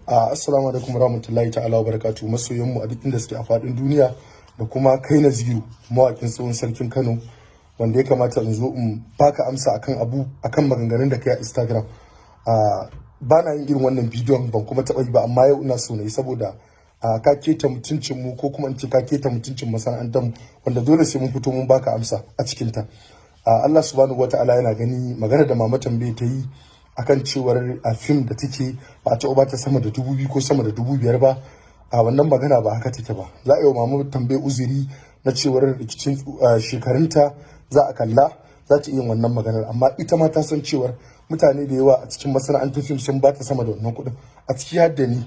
Assalamu alaikum warahmatullahi ta'ala wabarakatuh, masoyan mu a duk inda suke a faɗin duniya, da kuma kai Naziru, mawaƙin tsohon sarkin Kano, wanda ya kamata in zo in baka amsa akan abu, akan maganganun da kai a Instagram. Ba na yin irin wannan bidiyon, ban kuma taɓa yi ba, amma yau ina so na yi saboda ka keta mutuncin mu, ko kuma in ce ka keta mutuncin masana'antar mu, wanda dole sai mun fito mun baka amsa a cikin ta. Allah subhanahu wata'ala yana gani. Magana da Mama Tambaye ta yi akan cewar a fim da take ba a taɓa ba ta sama da 2000 ko sama da 5000 ba, a wannan magana ba haka take ba. Za a yi wa Mama Tambaye uzuri na cewar rikicin shekarunta za a kalla, za ta iya wannan maganar, amma ita ma ta san cewar mutane da yawa a cikin masana'antar fim sun ba ta sama da wannan kuɗin, a ciki har da ni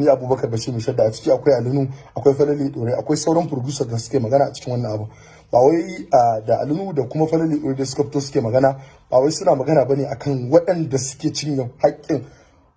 Abubakar Bashir Mishadda, a ciki akwai Alinu, akwai Falali Dore, akwai sauran producer da suke magana a cikin wannan abu. Ba wai da Alinu da kuma Falali Dore da suka fito suke magana, ba wai suna magana bane akan waɗanda suke cinye haƙƙin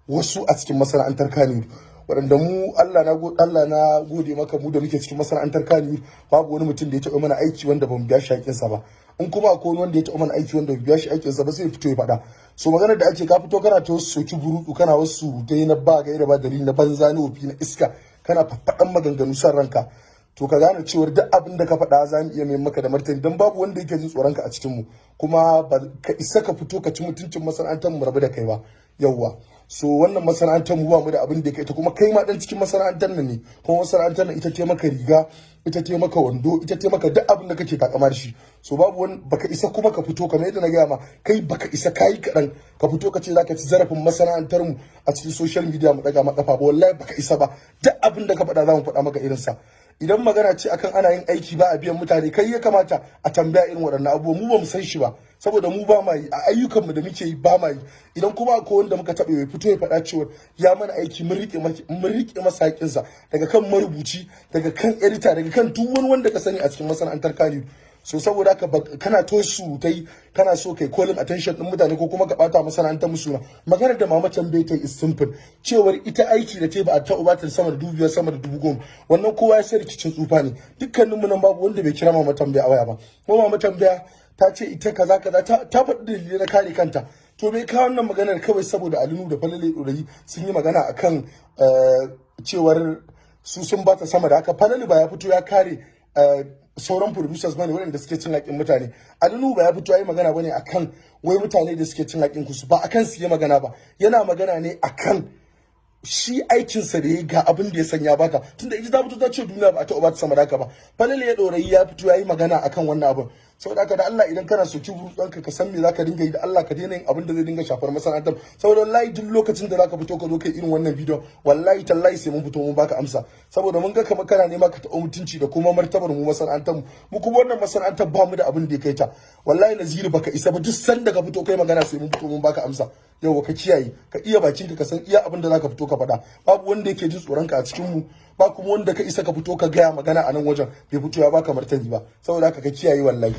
wasu a cikin masana'antar Kannywood, waɗanda mu Allah na gode maka, mu da muke cikin masana'antar Kannywood, babu wani mutum da ya taɓa mana aiki wanda bamu biya shi haƙƙinsa ba. In kuma akwai wani wanda ya taɓa mana aiki wanda biya shi haƙƙinsa ba, sai ya fito ya faɗa. So maganar da ake, ka fito kana ta wasu soki burutsu, kana wasu surutai na ba gaira ba dalili, na banza, na wofi, na iska, kana faffaɗan maganganu san ranka. To ka gane cewar duk abin da ka faɗa za mu iya mai maka da martani, don babu wanda yake jin tsoronka a cikin mu, kuma ba ka isa ka fito ka ci mutuncin masana'antar mu rabu da kai ba. Yawwa, so wannan masana'antar mu ba mu da abin da ya kai ta, kuma kai ma dan cikin masana'antar nan ne, kuma masana'antar nan ita ce maka riga, ita ce maka wando, ita ce maka duk abin da kake takama da shi. So babu wani, baka isa kuma ka fito, kamar yadda na gaya ma, kai baka isa, kayi kaɗan ka fito ka ce zaka ci zarafin masana'antar mu a cikin social media mu daga ma kafa ba. Wallahi baka isa ba. Duk abin da ka faɗa za mu faɗa maka irinsa. Idan magana ce akan ana yin aiki ba a biyan mutane, kai ya kamata a tambaya irin waɗannan abubuwa. Mu ba mu san shi ba, saboda mu ba ma yi a ayyukanmu da muke yi, ba ma yi. Idan kuma akwai wanda muka taɓa, ya fito ya faɗa cewa ya mana aiki, mun rike masa haƙƙinsa, daga kan marubuci, daga kan edita, daga kan duk wani wanda ka sani a cikin masana'antar Kannywood. So saboda haka, kana to surutai, kana so kai calling attention din mutane ko kuma ka bata masana'antar musu suna. Maganar da Mama Tambaye ta is simple, cewar ita aiki da ta ba a taɓa ba ta sama da 5000, sama da 10,000, wannan kowa ya san rikicin tsufa ne. Dukkanin mu nan babu wanda bai kira Mama Tambaya a waya ba. Kuma Mama Tambaya ta ce ita kaza kaza, ta faɗi dalilai na kare kanta. To bai kawo wannan maganar kawai saboda Alinu da Falale Ɗorayi sun yi magana akan cewar su sun bata sama da haka. Falale ba ya fito ya kare sauran producers bane waɗanda suke cin haƙƙin mutane. Alinu ba ya fito ya yi magana bane akan wai mutane da suke cin haƙƙin kusu, ba akan su yi magana ba. Yana magana ne akan shi aikinsa da ya ga abin da ya sanya baka, tunda ita ta fito ta ce duniya ba a taɓa ba ta sama da haka ba. Falale ya Ɗorayi ya fito ya yi magana akan wannan abin. Saboda haka, da Allah, idan kana soki burutsanka, ka san me zaka dinga yi. Da Allah ka daina yin abin da zai dinga shafar masana'antar, saboda wallahi duk lokacin da zaka fito ka zo kai irin wannan bidiyon, wallahi tallahi sai mun fito mun baka amsa, saboda mun ga kamar kana nema ka taɓa mutunci da kuma martabar mu masana'antar mu. Mu kuma wannan masana'antar ba mu da abin da ya kai ta. Wallahi Naziru, baka isa ba. Duk sanda ka fito kai magana, sai mun fito mun baka amsa. Yau ka kiyaye, ka iya bakin ka san iya abin da zaka fito ka faɗa. Babu wanda yake jin tsoron ka a cikin mu, ba kuma wanda ka isa ka fito ka gaya magana a nan wajen bai fito ya baka martani ba. Saboda haka ka kiyaye wallahi.